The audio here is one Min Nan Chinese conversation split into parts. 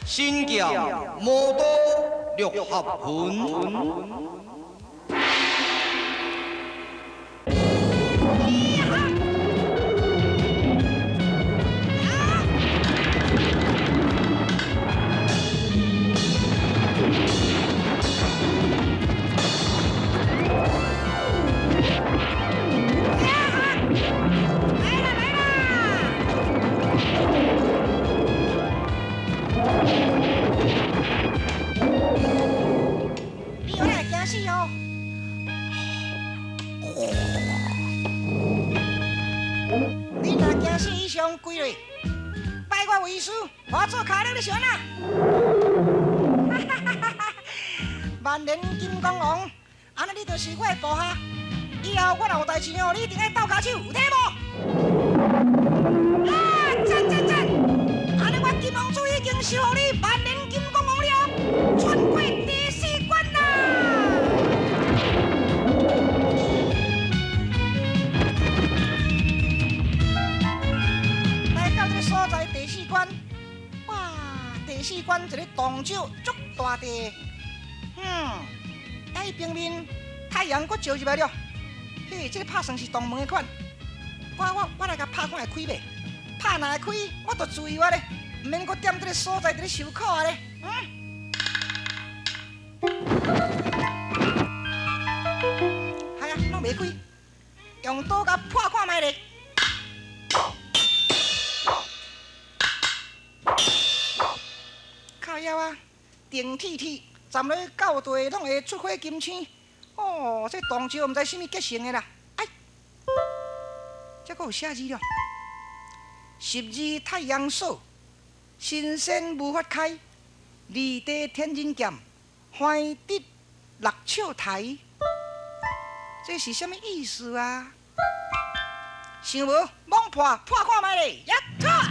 神剑魔刀六合魂。来啦来啦！你有来惊死哦！你若惊死以上跪落，拜我为师，我做跤了，你想哪？万年金刚王，按呢你就是我的部下。以后我若有代志哦，你一定爱斗跤手，有听无？啊，赞赞赞！按呢我金王子已经收予你万年金刚王了，穿过第四关啦！来到这个所在第四关，哇，第四关一个洞石足大块，哎，平面太阳阁照入来了。嘿，这个拍算是洞门的款，我来共拍看会开袂？拍若会开，我就自由啊咧，毋免阁踮这个所在伫咧受苦啊咧。系啊，拢袂开，用刀共破看觅咧。靠腰啊，定铁铁，站落去到地拢会出火金星。哦，这铜石毋知啥物结成的啦。哎，这阁有写字了。十二太阳锁，神仙无法开，二地天人剑，欢得六笑台。这是啥物意思啊？想无？猛破破看觅咧，呀卡！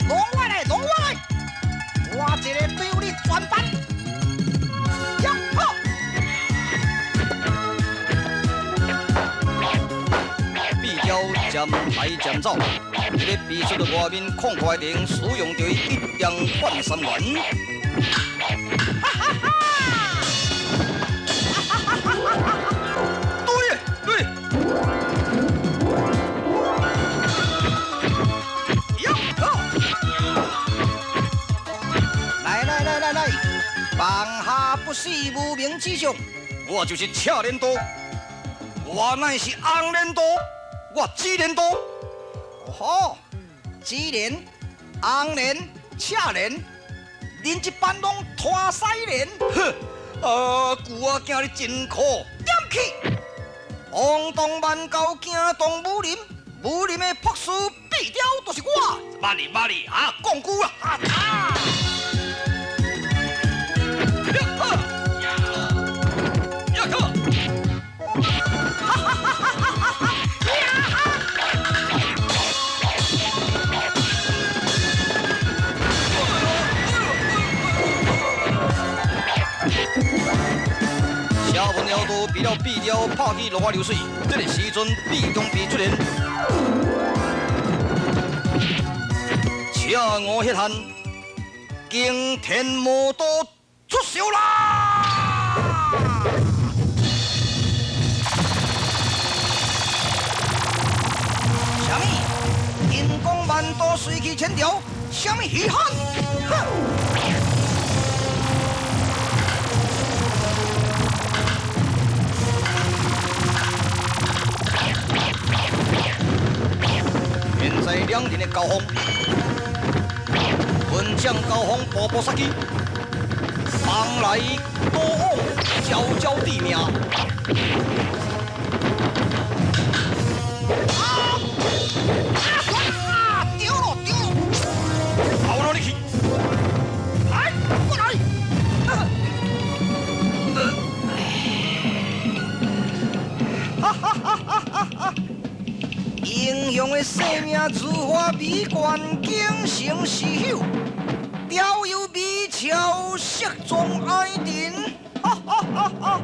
拢我来，拢我来！我一个对付你全班。呀好！毕雕渐来渐走，伫咧比出的外面空块顶使用著伊一点半三元。对对。呀好！来来来来来，放下不是无名之将，我就是赤练刀，我乃是红练刀，我紫练刀。哦吼，紫莲、红莲、赤莲，恁这班拢拖屎莲。哼，啊，旧仔囝你真苦，点去！轰动万教，惊动武林，武林的朴素毕雕就是我。慢哩慢哩啊，讲久啦。啊啊！呀呵，下文了都比了毕雕拍起落花流水，这个时阵毕中毕出现，赤五血汗，惊天魔刀出手啦！啥物？金刚万刀随去千条，啥物稀罕？哼！现在两人的交锋，文将交锋，步步杀机，帮来刀往，招招致命。啊！啊！丢了丢了！跑哪里去？来，过来！哈哈哈哈哈！英雄的生命如花美冠，景成是朽，雕有美俏，色壮爱人。哈哈哈哈！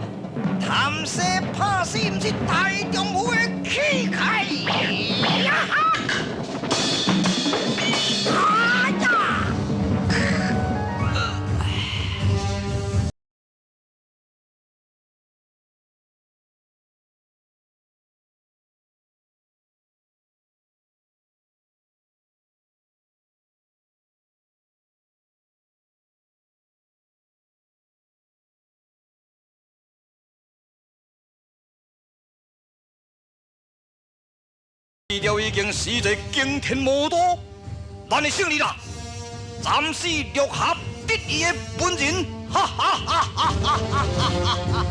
贪生怕死，毋是大丈夫的气起開呀！哎呀！了已经是一个惊天魔刀，咱的胜利啦！斩死六合得意的本人，哈哈哈哈哈哈哈！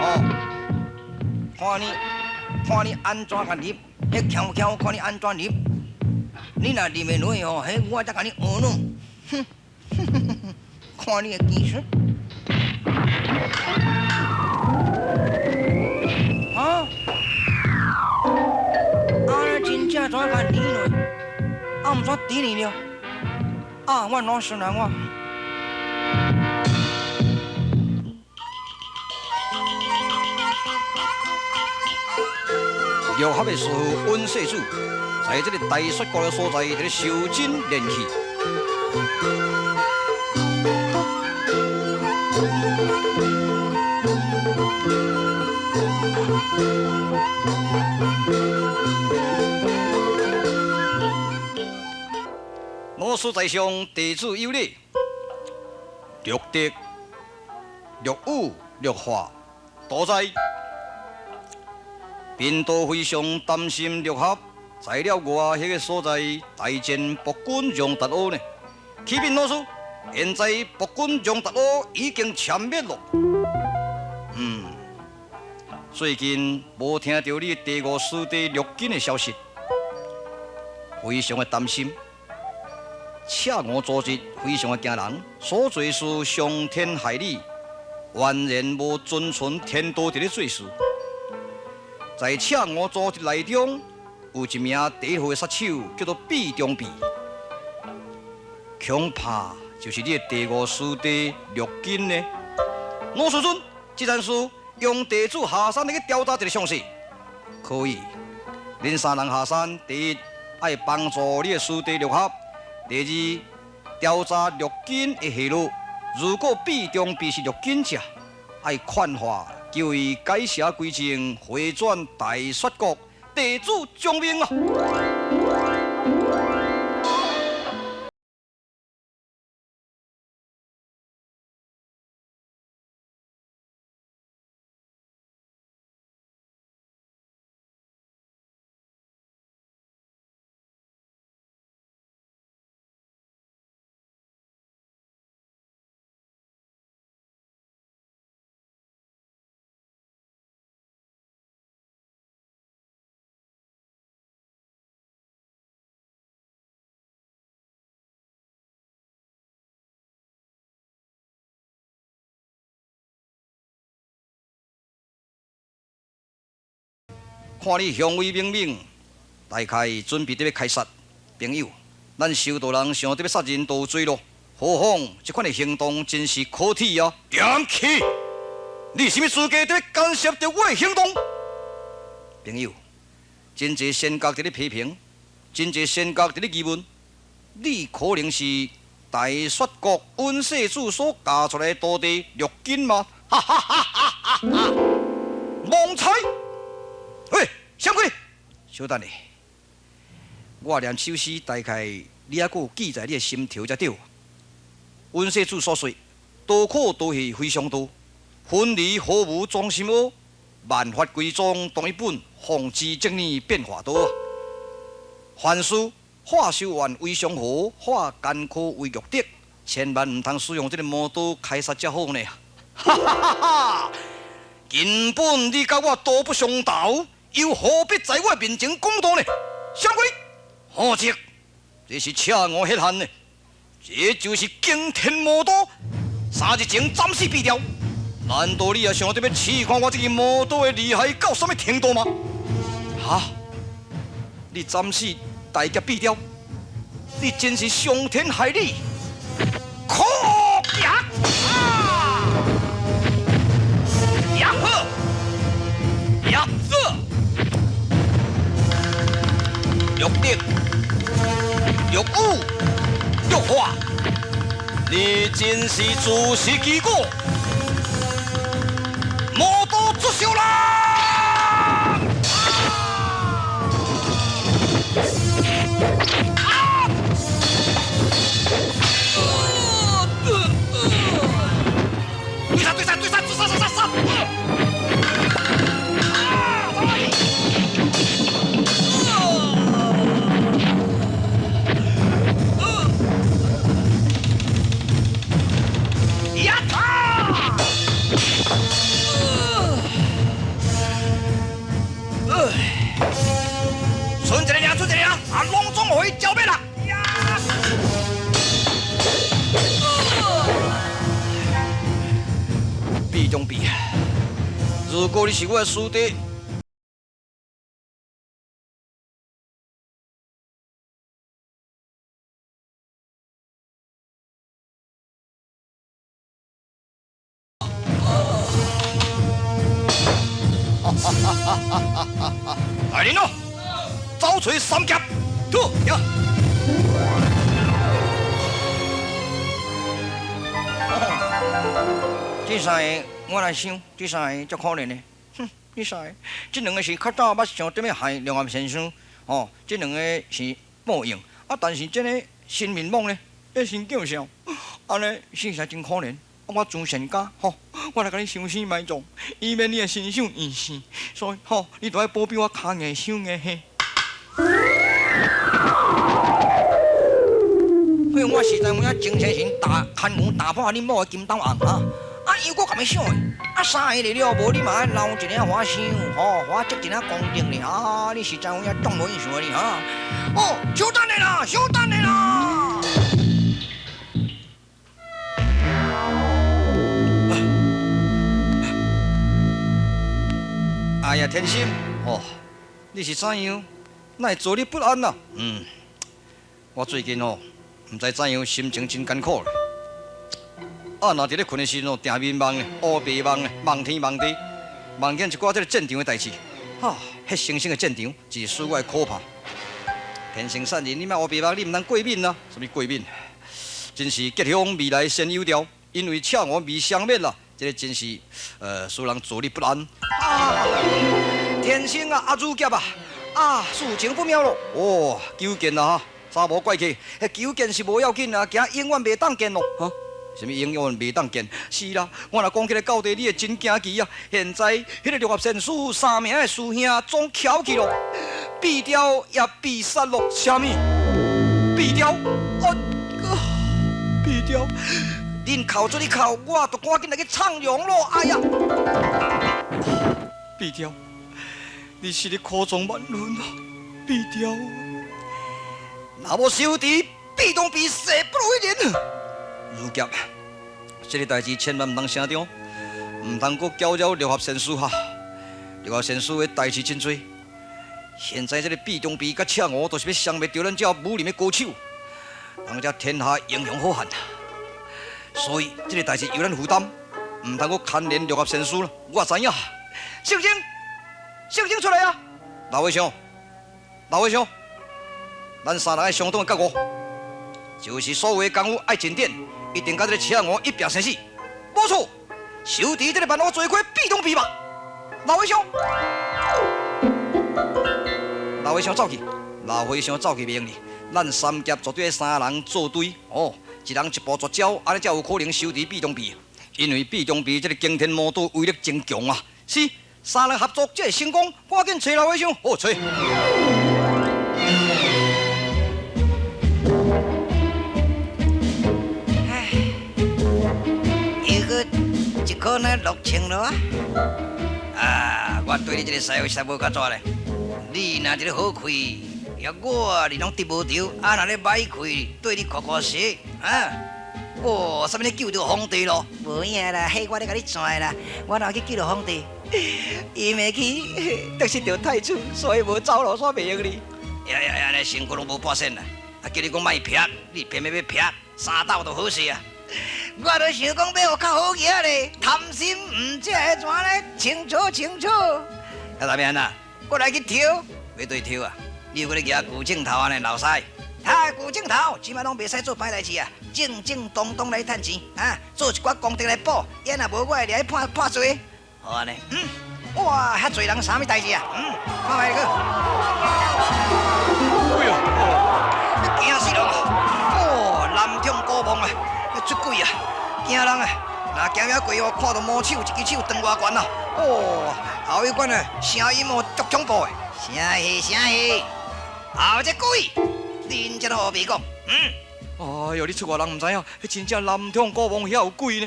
哦，看你，看你按怎共入，彼强强看你按怎入。你若入袂落吼，彼我才共你学弄。哼，哼哼哼，看你的技术。啊！啊，真正怎共滴落？啊，毋怎滴你了？啊，我老实人我。六合的师父温世祖，在这个大雪国的所在，伫咧修真练气。老师在上，弟子有礼。六德、六武、六化都在。贫道非常担心六合在了外彼个所在大战暴君杨达阿呢。启禀老师，现在暴君杨达阿已经殲灭了。最近无听到你第五师弟六金的消息，非常的担心。赤五组织非常的惊人，所做事伤天害理，完全无遵从天道伫咧做事。在赤五组织内中，有一名第一号的杀手，叫做毕中弼，恐怕就是你的第五师弟六金呢。老师尊，这件事用地主下山来去调查一个详细。可以，恁三人下山，第一爱帮助你的师弟六合，第二调查六金的下落。如果毕中弼是六金者，爱劝化，叫伊改邪归正，回转大雪国，地主将命啊！看你雄威猛猛，大概准备得欲开杀。朋友，咱修道人想得欲杀人都有罪咯，何况这款的行动真是可耻啊！点气！你啥物资格伫干涉著我的行动？朋友，真济仙家伫咧批评，真济仙家伫咧疑问，你可能是大雪国温世祖所教出来的徒弟六金吗？哈哈哈哈哈哈！妄猜！喂，闪开！小等下，我念首诗，大概你还阁有记在你的心头才对。温世祖所说：多苦多戏非常多，分离何无装心窝？万法归宗同一本，方知正理变化多。凡事化修愿为上好，化艰苦为玉德，千万毋通使用这个魔刀开杀才好呢！哈哈哈哈！根本你佮我道不相投，又何必在我面前讲道呢？闪开！好这，这是赤五血汗呢，这就是惊天魔刀，3日前斩死毙掉。难道你也想得欲试看我这个魔刀的厉害到啥物程度吗？哈！你斩死大侠毙掉，你真是伤天害理！可恶！啊！真是自食其果，魔刀出鞘啦！对杀对杀对杀，杀杀杀杀！剩一个尔，剩一个尔，啊，拢总予伊剿灭啦！毕中毕，如果你是我的师弟，来人咯，走揣三侠，吐呀！这三个我来想，这三个足可怜的。哼，这三个，这两个是较早捌想踮咧害梁岩先生，吼，这两个是报应。啊，但是这个新民梦呢，那真叫笑，按呢实在真可怜。我慈善家，吼，我来共你收尸埋葬，以免你的身手遗失，所以吼，你都爱保庇我跤硬手硬嘿。嘿，我实在有影精神神打牵牛打破恁某的金刀红啊！啊，又阁共伊想的，啊，三个了无你嘛爱留一领花想，吼，予我积一领功德呢啊！你实在有影足无意思的你哈！哦，稍等下啦，稍等下啦。哎呀，天心，哦，你是怎样？哪会坐立不安啊？嗯，我最近哦，毋知怎样，心情真艰苦咧。啊，若伫咧困的时阵哦，定眠梦咧，乌白梦咧，梦天梦地，梦见一寡这个战场的代志，哈，血腥腥的战场，是使我的可怕。天生善人，你莫乌白梦，你毋通过敏啊！啥物过敏？真是吉祥未来先有调，因为赤吾未消灭啦。这个真是，使人坐立不安。啊，天生啊，阿祖杰啊，啊，事情不妙咯。哦，求见啦哈，查某怪气，彼求见是无要紧啊，惊永远袂当见咯。哈，啥物永远袂当见？是啦，我若讲起来到底，你会真惊奇啊。现在彼个六合仙师三名的师兄总翘去咯，毙掉也被杀咯。啥物？毙掉？啊，毙掉！恁哭做你哭，我就赶紧来去唱容咯。哎呀，毙掉！你是咧苦中万分啊，毙掉！若无收治，必当被誓不为人。如剑，这个代志千万毋通声张，毋通阁搅扰六合仙师哈。六合仙师的代志真济，现在这个毕中毕佮赤吾都是欲消灭著咱这武林的高手，人这天下英雄好汉啊。所以这个代志由咱负担，毋通阁牵连六合仙师啦。我知影，秀英，秀英出来啊！老和尚，老和尚，咱三人爱相当的觉悟，就是所有的功夫爱进点，一定佮这个赤吾一拼生死。无错，收治这个万恶罪魁必当必吧。老和尚，老和尚走去，老和尚走去袂用哩。咱三侠绝对三人做对哦。一人一步绝招，按呢才有可能收治毕中毕。因为毕中毕这个惊天魔刀威力真强啊！是三人合作才会成功。赶紧揣老和尚，好揣。唉，又阁一箍呢6000了啊！啊，我对你这个师傅实无较怎咧。你若一个好气，也我你拢得无著，啊，若咧歹气，对你看看势，啊，哦，啥物咧救著皇帝咯？无影啦，彼我咧共你转啦，我若去救著皇帝，伊袂去，得失著太子，所以无走路，煞袂用哩。呀呀呀，你身躯拢无半仙啦，啊，叫你讲莫撇，你偏偏欲撇，三斗就好势啊。我都想讲欲予较好额咧，贪心毋才会怎咧？清楚清楚。啊，大明啊，过来去抽，欲对抽啊？你有搁咧举旧镜头按呢老师？啊，旧镜头，这摆拢袂使做歹代志啊！正正當當來趁錢，啊，做一寡功德來補，也若無我會掠去判判罪。好按呢，嗯，哇，遐濟人啥物代誌啊？嗯，看覓去。哎呦，驚死人啊！哦，南暢古墓啊，出鬼啊，驚人啊！若行遐過哦，看到魔手一支手長偌懸啊！哦，後彼款啊，聲音哦足恐怖的。啥戲啥戲？後這鬼，恁這都白講，嗯。哎呦，你出外人毋知影，彼真正南暢古墓遐有鬼呢。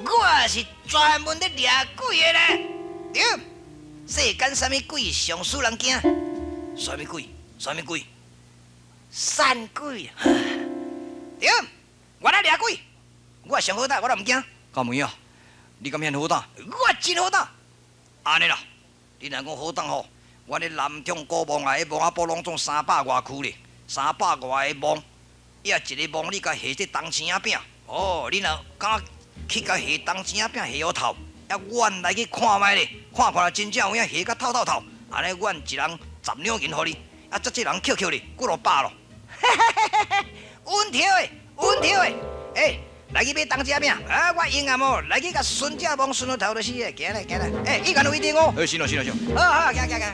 我是專門咧掠鬼的咧。對，世間啥物鬼上使人驚？啥物鬼？啥物鬼？散鬼。對，我來掠鬼，我上好膽，我都毋驚。敢有影？你敢遐好膽？我真好膽。按呢啦，你若講好膽吼，阮咧南暢古墓啊，彼墓仔埔攏總三百外區咧，三百外個墓，遐一个墓你共下這銅錢仔餅，哦，你若敢去共下銅錢仔餅下予透，啊，阮來去看覓咧，看看真正有影下甲透透透，按呢阮一人十兩銀予你，啊，這這人扣扣咧，幾落百咯。穩妥的，穩妥的，欸，來去買銅錢仔餅，啊，我用啊無，來去共巡這墓巡予透就是的，行咧行咧，欸，意見有一定哦。欸，是咯是咯是。好好，行行行。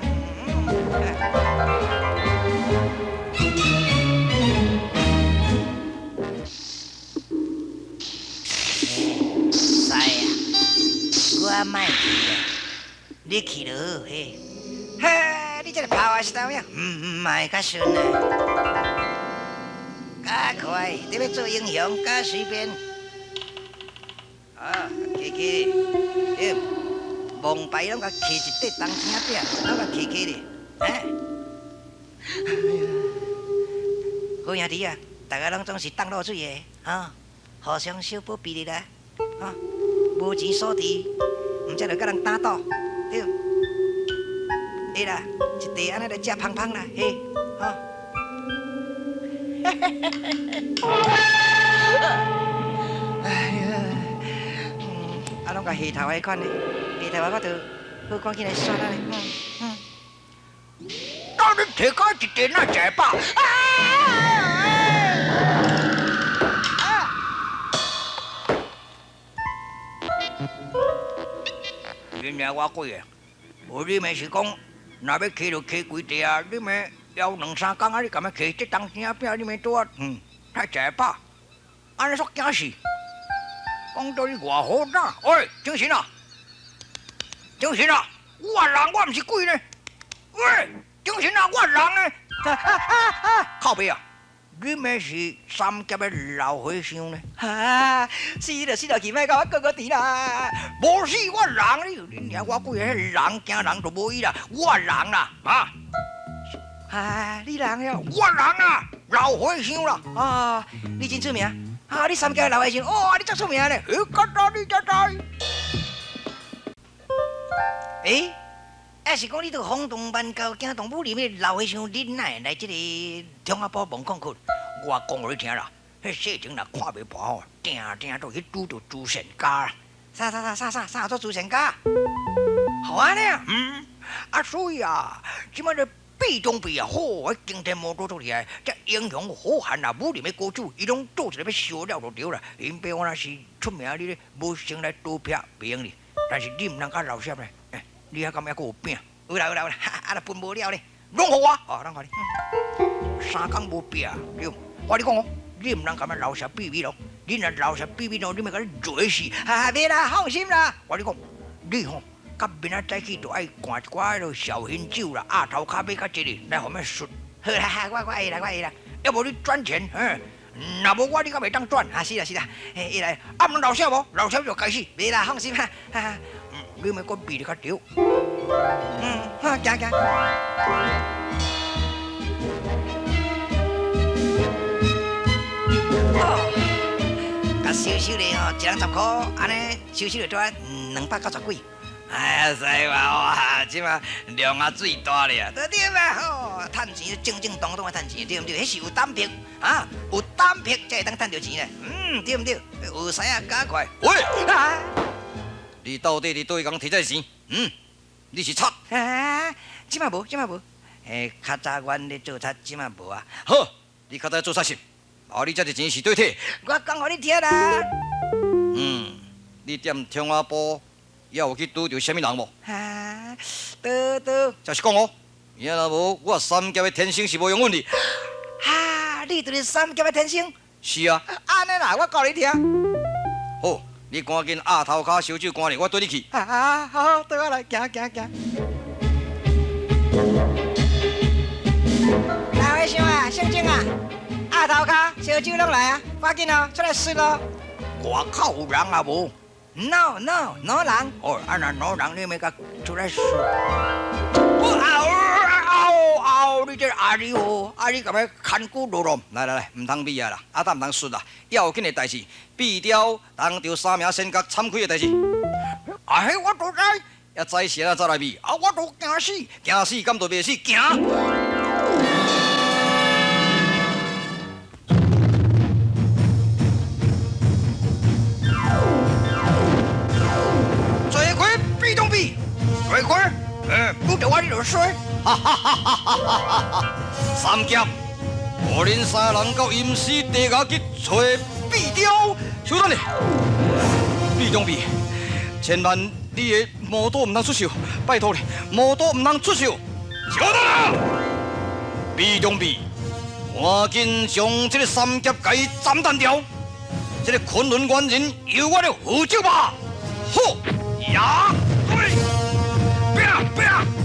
师啊，我莫去啦，你去就好嘿。嘿，你這个炮啊是怎样？嗯，莫較順啊。較快，你欲做英雄，較隨便。啊，起起，對，王牌攏共揢一塊銅錢仔餅，攏共揢起咧，欸。好兄弟啊，大家攏總是當落水的，哈，互相小保庇咧啦，哈，無錢所持，毋才就佮人打賭，對。會啦，一塊按呢來食芳芳啦，嘿，哈。哎呀，啊，攏共下頭彼款咧，下頭我就好趕緊來刷啦咧，嗯嗯。當你提到一塊哪食會飽？啊！你娘我鬼的，無你咪是講，若欲騎就騎規塊啊！你咪枵兩三工啊！你敢欲騎這銅錢仔餅？你咪拄啊，嗯，太食會飽，按呢煞驚死。講到你偌好膽，喂，精神啊，精神啊！我人我毋是鬼呢。喂，精神啊，我人呢？靠北啊！你咪是三峡的老和尚呢？啊，死就死落去，莫共我過過甜啦！無死我人，你你娘我鬼，彼人驚人就無伊啦，我人啦，啊！啊，你人喲？我人啊，老和尚啦！啊，你真出名啊！你三峡的老和尚，哦，你足出名咧！欸，敢知你才知？欸，抑是講你著轟動萬教，驚動武林的老和尚，你哪會來這個創仔埔墓礦窟？我講予你聽啦，彼世情若看袂破吼，定定都去拄著慈善家啦。啥啥啥啥啥啥做慈善家？好按呢啊，嗯，啊所以啊，這擺個畢中比啊，吼，彼驚天魔盗足厲害，這英雄好漢啊，武林的高手，伊攏做一個欲燒了就對啦。𪜶爸我若是出名，你咧無先來刀劈袂用哩，但是你毋通佮老實咧，欸，你遐敢猶閣有餅？有啦有啦有啦，啊若分無了咧，攏予我，哦，攏予你。三工無餅，對，我跟你講哦，你毋通共咱老實秘密咯，你若老實秘密咯，你欲共你熱死。哈，袂啦，放心啦。我跟你講，你吼，佮明仔早起就愛灌一寡彼落紹興酒啦，鴨頭殼買較濟哩，來予阮媠。好啦，我會啦，我會啦。要無你轉錢，嘿，若無我你敢袂當轉？啊，是啦是啦，嘿，會來。啊，毋通漏聲無？漏聲就該死。袂啦，放心啦。你咪閣避得較著。嗯，好，行行。哦，共收收咧吼，一人十箍，按呢收收就拄仔290幾。哎呀，師傅哇，這馬量啊水大咧，對對嘛，吼，趁錢正正當當的趁錢，對毋對？彼是有膽魄啊，有膽魄才會當趁著錢咧，嗯，對毋對？學師仔加快。喂，你到底佇佗位共提這錢？嗯，你是賊。啊，這馬無，這馬無。欸，較早阮咧做賊，這馬無啊。好，你較早做賊是？啊，你這个錢是對提？我講予你聽啦。嗯，你踮中阿埔，猶有去拄著啥物人無？哈，拄拄。就是講哦，伊若無，我三俠的天生是無用阮的。哈，你就是三俠的天生？是啊。按呢啦，我教你聽。好，你趕緊鴨頭跤燒酒乾咧，我綴你去。啊，好，好，綴我來，行行行。來，和尚啊，聖正啊，鴨頭跤燒酒攏來啊，趕緊哦，出來食咯。外口有人啊無？No no no 人。哦，啊若 no 人，你欲共出來說。嗷嗷！你這阿里哦，啊你共欲牽骨落咯？來來來，毋通比啊啦，啊當毋通輸啦。要緊的代誌，閉雕當著三名仙角慘虧的代誌。啊彼我都知，也知是按怎走來比？啊我都驚死，驚死敢都袂死，行。做開避中避，做開，拄著我你就衰。哈哈哈哈哈！三俠，予恁三人到陰司地衙去揣壁雕，稍等咧，毕中弼，千萬你的魔刀毋通出手，拜託你，魔刀毋通出手。稍等啊，毕中弼，趕緊將這个三俠共伊斬斷掉，這个昆崙原人由我來負責吧。好，呀，對，拼拼。